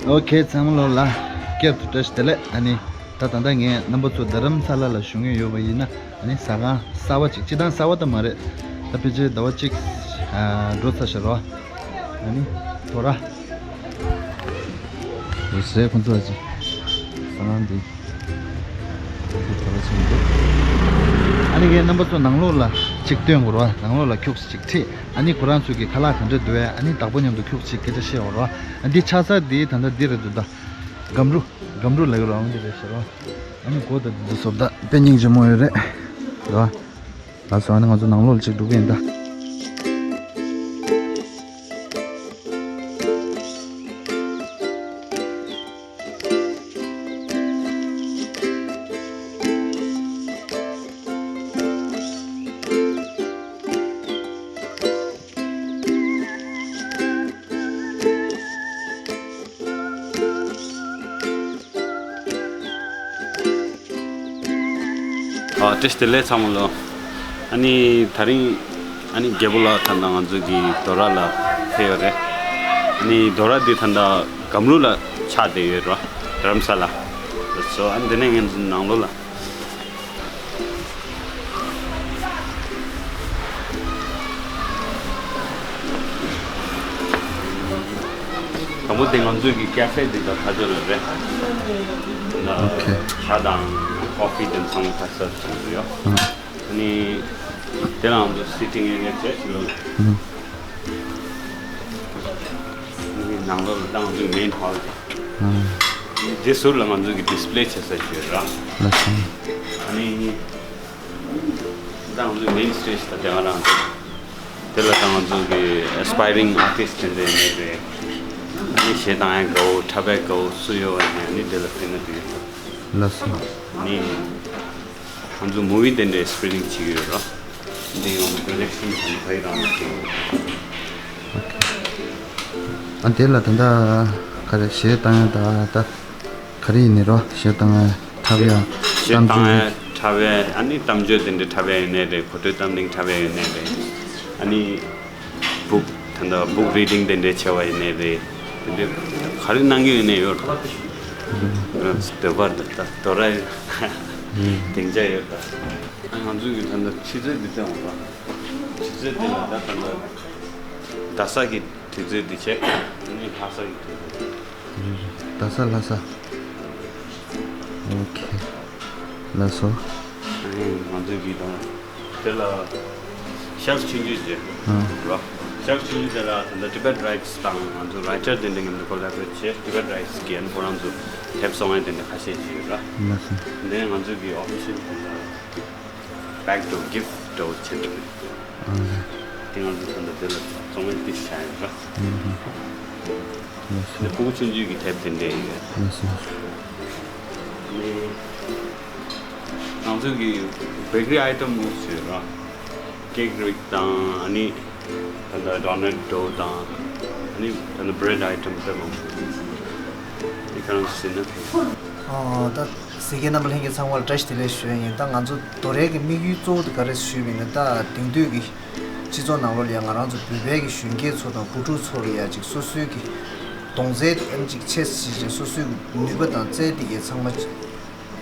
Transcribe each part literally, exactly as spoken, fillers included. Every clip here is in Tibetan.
ཨོ་ཁེ། ཚང་མ་ལོ་ལ་སྐྱབས་སུ་བཀྲ་ཤིས་བདེ་ལེགས། ཨ་ནི་ད་ད་ལྟ་ངས་རྣམ་པ་ཚོ་རྡ་རམ་ས་ལ་ལ་བཞུགས་མཁན་ཡོད་པ་ཡིན་ན། ཨ་ནི་ཟ་ཁང་གསར་པ་ཅིག་སྤྱིར་བཏང་གསར་པ་ད་མ་རེད། ད་ཕལ་ཆེར་ཟླ་བ་གཅིག་ཨ་འགྲོ་ཚར་ཤག་རོ། ཨ་ནི་དོ་ར། རེད་ཟེར་ཁོང་ཚོ་ལ་ཅིག་ཟ་ཁང་འདི། ཨ་ནི་ངས་རྣམ་པ་ཚོ་ནང་ལོགས་ལ་ཅིག་སྟོན་དགོས་རེད་བ། ནང་ལོགས་ལ་ཁྱུག་ཙམ་ཅིག་ཁྲིད། ཨ་ནི་ཁོ་རང་ཚོ་གི་ཁ་ལག་ག་འདྲ་འདུག་བས། ཨ་ནི་བདག་པོ་མཉམ་དུ་ཁྱུག་ཙམ་ཅིག་སྐད་ཆ་བཤད་དགོས་རེད་བ། ཨ་འདི་ཆགས་ས་འདི་ད་ལྟ་འདི་རེད་འདུག་ད་སྒམ་རུ། སྒམ་རུ་ལབ་ཀྱི་རེད་བ། འདི་རེད་ཤག་རོ། ཨ་ནི་སྒོ་ད་འདི་བཟོ་ད་དཔེ་སྙིང་རྗེ་མོ་ཡོད་རེད་རེད་བ། ལགས་སོ། ཨ་ནི་ང་ཚོ་ནང་ལོགས་ལ་ཅིག་འགྲོ་གི་ཡིན་ད། ཨ། བཀྲ་ཤིས་བདེ་ལེགས་ཚང་མ་ལོ། ཨ་ནི་ད་རིང་ཨ་ནི་རྒྱལ་པོ་ལགས་ད་ལྟ་ང་ཚོ་གི་དོ་ར་ལ་ཕེབས་ཡོད་རེད། ཨ་ནི་དོ་ར་འདི་ད་ལྟ་སྒམ་རུ་ལ་ཆགས་བསྡད་ཡོད་རེད། རྡ་རམ་ས་ལ། སོ་ཨ་ནི་འདི་ནས་ངས་ནང་ལོགས་ལ། དང་པོ་དེ་ང་ཚོའི་གི་ཀེ་ཧྥེ་འདི་དང་ཁ་ཇོ་ལ་རེད། ཨོ་ཁེ། ཆ་དང་ཀོ་ཧྥི་དེ་ཚང་མ་ཁ་སར་བྱུང་ཡོད། ཨ་ནི་དེ་ལ་ང་ཚོ་སི་ཊིང་ཨེ་རི་ཡ་བྱས་ཕྱི་ལོགས་ལ། ཨ་ནི་ནང་ལོགས་ལ་ད་ང་ཚོའི་མེན་ཧོལ་དེ། ཨ་ནི་དེ་ཟུར་ལ་ང་ཚོའི་གི་ཌིས་པི་ལེ་བྱེད་ས་ཞིག་ཡོད་ར། ལགས་སོ། ཨ་ནི། ད་ང་ཚོའི་མེན་སི་ཊེཇ་ད་དེ་ག་རང་འདུག་དེ་ལ་ད་ང་ཚོ་གི་ཨེ་སི་པའི་རིང་ཨར་ཊིསི་ཊི་དེ་འདྲ་ཡིན་ནའི་རེད། ཨ་ནི་གཞས་བཏང་ཡ་དགའ་བོ་འཁྲབ་པ་དགའ་བོ་སུ་ཡོད་པ་ཡིན་ནའི་ཨ་ནི་དེ་ལ་ཕེབས་ན་འགྲིག་གི་འདུག་ལགས་སོ། ཨ་ནི་ང་ཚོ་མུ་བི་དེ་འདྲའི་སི་ཀི་རིན་ནིང་བྱེད་ཀྱི་ཡོད་ར། འདི་ཡང་པྲོ་ཇེག་ཤན་དང་ཕ་གི་རང་བྱེད་ཀྱི་ཡོད། ཨ་དེ་ལ་ད་ལྟ་ག་རེ་གཞས་བཏང་ཡ་ད་ད། ག་རེ་ཡིན་ནའི་རོ། གཞས་བཏང་ཡ་འཁྲབ་ཡ། གཞས་བཏང་ཡ་འཁྲབ་ཡ། ཨ་ནི་གཏམ་བརྗོད་དེ་འདྲ་འཁྲབ་ཡ་ཡིན་ནའི་རེད། གོ་ཐོས་གཏམ་གླེང་འཁྲབ་ཡ་ཡིན་ནའི་རེད། ཨ་ནི་བུག་ད་ལྟ་བུག་རི་ཌིང་དེ་འདྲ་བྱས་པ་ཡིན་ནའི་རེད། དེ་འདྲ་ག་རེ་གནང་གི་ཡོད་ནའི་ཡོད་རེད། འདོད་པ་འདི་ལྟ་དོ་ར་ཡོད། སྡིངས་ཆ་ཡོད་ད། ང་ཚོ་གི་ད་ལྟ་ཆུ་ཚོད་འདི་བཏང་བ། ཆུ་ཚོད་འདི་ལ་ད་ད་ལྟ་རྡ་ས་གི་དུས་ཚོད་འདི་བྱས། ཨ་ནི་ལྷ་ས་གི་དུས་ཚོད། རྡ་ས་ལྷ་ས། ཨོ་ཁེ། ལགས་སོ། ཨ་ནི་ང་ཚོའི་གི་དང་། དེ་ལ་ཤར་ཆུང་ཆུང་ཞིག་ཨ་རོ། ཤར་ཆུང་ཆུང་དེ་ལ་ད་ལྟ་ཊི་བེཊ་རའིཊ་སི་དང་ང་ཚོ་རའི་ཊར་དེ་འདྲ་མཉམ་དུ་ཀོ་ལ་བོ་རེཊ་བྱས། ཊི་བེཊ་རའིཊ་སི་གི་ཨ་ནི་ཁོ་རང་ཚོ་དེབ་བཙོང་ཡ་དེ་འདྲ་ཁ་ཤས་ཤིག་ཡོད་ར། ལགས་སོ། དེ་ནས་ང་ཚོའི་གི་ཨོ་ཕི་ཤལ་དེ་ལ་བེག་ཌོར་གིཕ་ཊི་ཌོར་བྱེད་འདུག་ཨ་ནི། དེ་ང་ཚོ་ད་ལྟ་དེ་ལ་བཙོང་ཡ་དེ་བྱ་ཡོད་ར། ཨ་ནི། ལགས་སོ། ནི་ཕྲུ་གུ་ཆུང་ཆུང་གི་དེབ་དེ་འདྲ་ཡོད། ལགས་སོ། ནི་ང་ཚོ་གི་བེ་ཀ་རི་ཨའི་ཊམ་མང་པོ་ཡོད་ར། ཀེག་རིགས་དང་། ཨ་ནི་ད་ལྟ་ཌོ་ནཊ་ཌོ་དང་། ཨ་ནི་ད་ལྟ་བྷི་རེཌ་ཨའི་ཊམ་དེ་མང་པོ་ཡོད། དེ་ག་རང་ཟེར་ན་ཕན། ཨོ་ད་གཟིགས་མཁན་རྣམ་པ་ལྷན་རྒྱས་ཚང་མ་ལ་བཀྲ་ཤིས་བདེ་ལེགས་ཞུ་ཡ་ཡིན། ད་ང་ཚོ་དོ་རའི་གི་དམིགས་ཡུལ་གཙོ་བོ་དེ་ག་རེ་ཞུས་པ་ཡིན་ན། ད་དེང་དུས་ཀྱི་སྤྱི་ཚོགས་ནང་ལོགས་ལ་ཡ་ང་རང་ཚོ་བོད་པའི་གི་གཞོན་སྐྱེས་ཚོ་དང་བུ་ཕྲུག་ཚོ་ལ་ཡ་ཅིག་སོ་སོའི་གི་གདོང་རྩེ་དེ་ཨ་ནི་ཅིག་ཆེ་ཙམ་ཅིག་སོ་སོའི་གི་ནུས་པ་དང་རྩལ་དེ་གའི་ཚང་མ་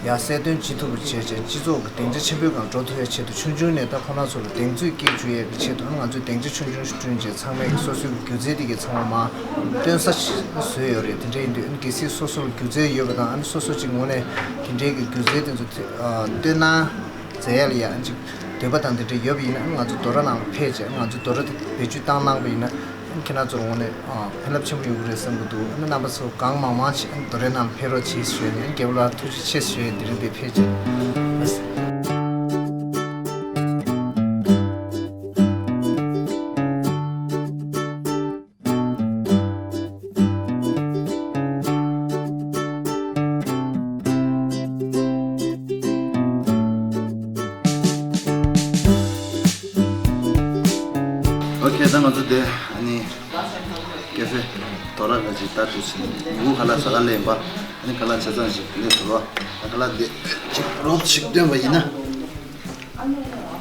ཡ་གསལ་སྟོན་བྱེད་ཐུབ་པ་བྱས་བྱས་སྤྱི་ཚོགས་ཀྱི་སྡིངས་ཆ་ཆེན་པོའི་སྒང་འགྲོ་ཐུབ་ཡ་ཆེད་དུ་ཆུང་ཆུང་ནས་ད་ཁོ་རང་ཚོ་ལ་གདེང་ཚོད་སྐྱེད་བཅུག་ཡ་གི་ཆེད་དུ་ཨ་ནི་ང་ཚོས་སྡིངས་ཆ་ཆུང་ཆུང་ཞིག་བསྐྲུན་བྱས་ཚང་མས་གི་སོ་སོའི་གི་སྒྱུ་རྩལ་དེ་གའི་ཚང་མ་མར་སྟོན་ས་ཞིག་བཟོས་ཡོད་རེད། དེ་འདྲ་ཡིན་དུས་ཨ་ནི་གལ་སྲིད་སོ་སོ་ལ་སྒྱུ་རྩལ་ཡོད་པ་དང་། ཨ་ནི་སོ་སོ་ཅིག་ངོས་ནས་དེ་འདྲའི་གི་སྒྱུ་རྩལ་དེ་ཚོ་ཨ་སྟོན་ན། མཛད་ཡ་ལ་ཡང་ཅིག་འདོད་པ་དང་དེ་འདྲ་ཡོད་པ་ཡིན་ན། ང་ཚོ་དོ་ར་ནང་ལ་ཕེབས་བྱས། ང་ཚོ་དོ་ར་དེ་བེད་སྤྱོད་བཏང་གནང་པ་ཡིན་ན། ཁྱེད་རང་ཚོ་ངོས་ནས་ཨ་ཕན་རླབས་ཆེན་པོ་ཡོང་གི་རེད་བསམ་གྱི་འདུག་ཨ་ནི་རྣམ་པ་ཚོ་གང་མང་མང་ཞིག་ཨ་ནི་དོ་རའི་ནང་ལ་ཕེབས་རོགས་བྱེད་ཞུ་ཡ་ཡིན། རྒྱལ་པོ་ལགས་ཐུགས་རྗེ་ཆེ་ཞུ་ཡ་ཡིན། དེ་རིང་འདིར་ཕེབས་བྱས། ཨོ་ཁེ། ད་ང་ཚོ་དེ་ཨ་ནི་ཀེ་ཧྥེ་དོ་ར་ག་ཅིག་ད་དུས་ཚོད་ཉིན་གུང་ཁ་ལག་ཟ་ག་སླེབས་པ། ཨ་ནི་ཁ་ལག་ཆ་ཚང་ཞིག་སླེབས་སོང་ལོ། ད་ཁ་ལག་དེ་ཅིག་རོབ་ཞིག་སྟོན་པ་ཡིན་ན།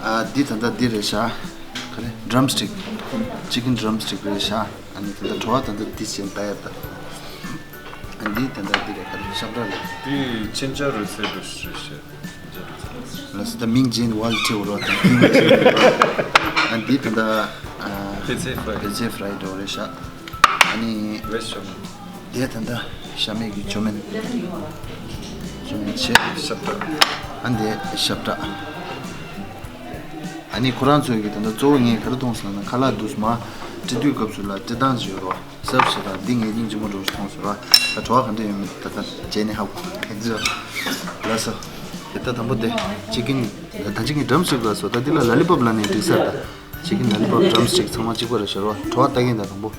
ཨ་འདི་ད་ལྟ་འདི་རེད་ཤག་ག་རེ། ཌི་རམ་སི་ཊིག་ཅི་ཀན་ཌི་རམ་སི་ཊིག་རེད་ཤག་ཨ་ནི་ད་ལྟ་བྲོ་བ་ད་ལྟ་འདི་བྱས་ད་ཡར་ད། འདི་ད་ལྟ་འདི་རེད། ག་རེ་ཤབ་ཏྲ་རེད། འདི་ཅིན་ཅ་རུ་ཚེ་རུ་ཞུ་ཞེས། ལགས་སོ། ད་མིང་ཅན་ཝལ་ཁྲི་འོ་རོ་དང་མིང་ཅན། ཨ་འདི་ད་ལྟ་ཨ་པེ་ཙེ་ཧྥ་རའི། པེ་ཙེ་ཧྥ་རའི་འདྲ་བོ་རེད་ཤག་ཨ་ནི་ཝེ་ཤོ་མན། དེ་ད་ལྟ་ཤ་མེད་ཀྱི་ཅོ་མེན། ཅོ་མེན་ཆེ། ཤབ་ཏྲ། ཨ་འདི་ཤབ་ཏྲ། ཨ་ནི་ཁོ་རང་ཚོའི་གི་ད་ལྟ་གཙོ་བོ་ངས་ག་རེ་མཐོང་སོང་ན་ཁ་ལག་འདུག་སེ་མར་སྤྲད་དུས་སྐབས་སུ་ལ་སྤྲད་སྟངས་ཅིག་ཡོད་རོ། སབ་ཞེས་དང་འདི་ངས་སྙིང་རྗེ་མོ་འདྲ་བོ་ཞིག་མཐོང་སོང་ར། ད་བྲོ་བ་ག་འདྲ་ཡོད་མེད་ད་ལྟ་རྗེས་ནས་ཧ་གོ་གི་རེད། ལགས་སོ། དེ་ད་དང་པོ་དེ་ཅི་ཀིན། ད་ཅི་ཀིན་ཌམ་སི་ཊིག་ལགས་སོ། ད་འདི་ལ་ལ་ལི་པོབ་ལབ་ནའི་འགྲིག་ས་རེད། ད་ཅི་ཀིན་ལ་ལི་པོབ་ཌམ་སི་ཊིག་ཚང་མ་གཅིག་པ་རེད་ཤག་ར། བྲོ་བ་ལྟ་གིན་ད་དང་པོ།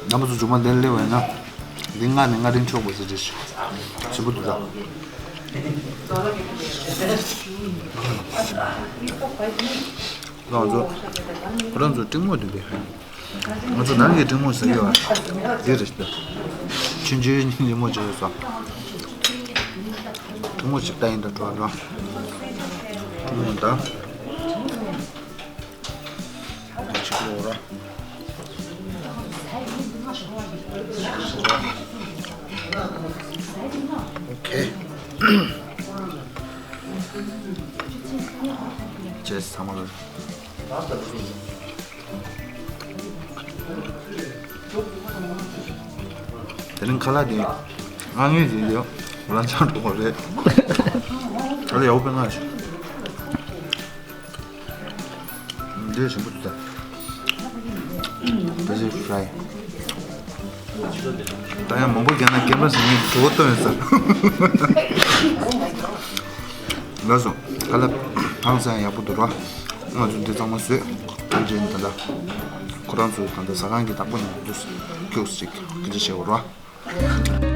རྣམ་པ་ཚོ་མཇུག་མ་དེར་སླེབས་པ་ཡིན་ན། འདི་མངགས་ནས་སྔ་དྲན་ཆོག་པ་ཟེར་རེད་ཞུ། ཞིམ་པོ་འདུག་ད། ང་ཚོ་ཁོ་རང་ཚོ་ཀྲིང་མོ་འདུག་པས། ང་ཚོ་ནང་གི་ཀྲིང་མོ་ཟེར་གི་ཡོད་པ། འདི་རེད་ད། ཆུང་ཆུང་ཉིན་མོ་བྱས་སོང་། ཀྲིང་མོ་ཞིག་ལྟ་ཡིན་ད་འགྲོ་ར། ཀྲིང་མོ་ད། འདི་ཅིག་ལོག་ར། ཨོ་ཁེ། ཅེས་ཚང་མ་ལ། དེ་རིང་ཁ་ལག་དེ་ང་ངོས་ཟིན་ཡོད། ང་ལ་ཆང་འགྲོ་བ་རེད། ད་ལྟ་ཡག་པོ་དཔེ་ང་ཞིག་འདི་ཞིམ་པོ་འདུག་ད། Veggie fry། ད་ཡང་མང་པོ་རྒྱག་ན་སྐེད་པ་ཟིན་ནས་གྲོད་ཁོག་ལྟོགས་ཡོང་ས། ལགས་སོ། ཁ་ལག་ཧང་སང་ཡག་པོ་འདུག་ར། ང་ཚོ་འདི་ཚང་མ་བཟོས། ཐམས་ཅད་ད་ལྟ་ཁོ་རང་ཚོ་ད་ལྟ་ཟ་ཁང་གི་བདག་པོ་ཉིད་དུ་ཁྱུག་ཅིག་སྐད་ཆ་བཤད་དགོས་ར།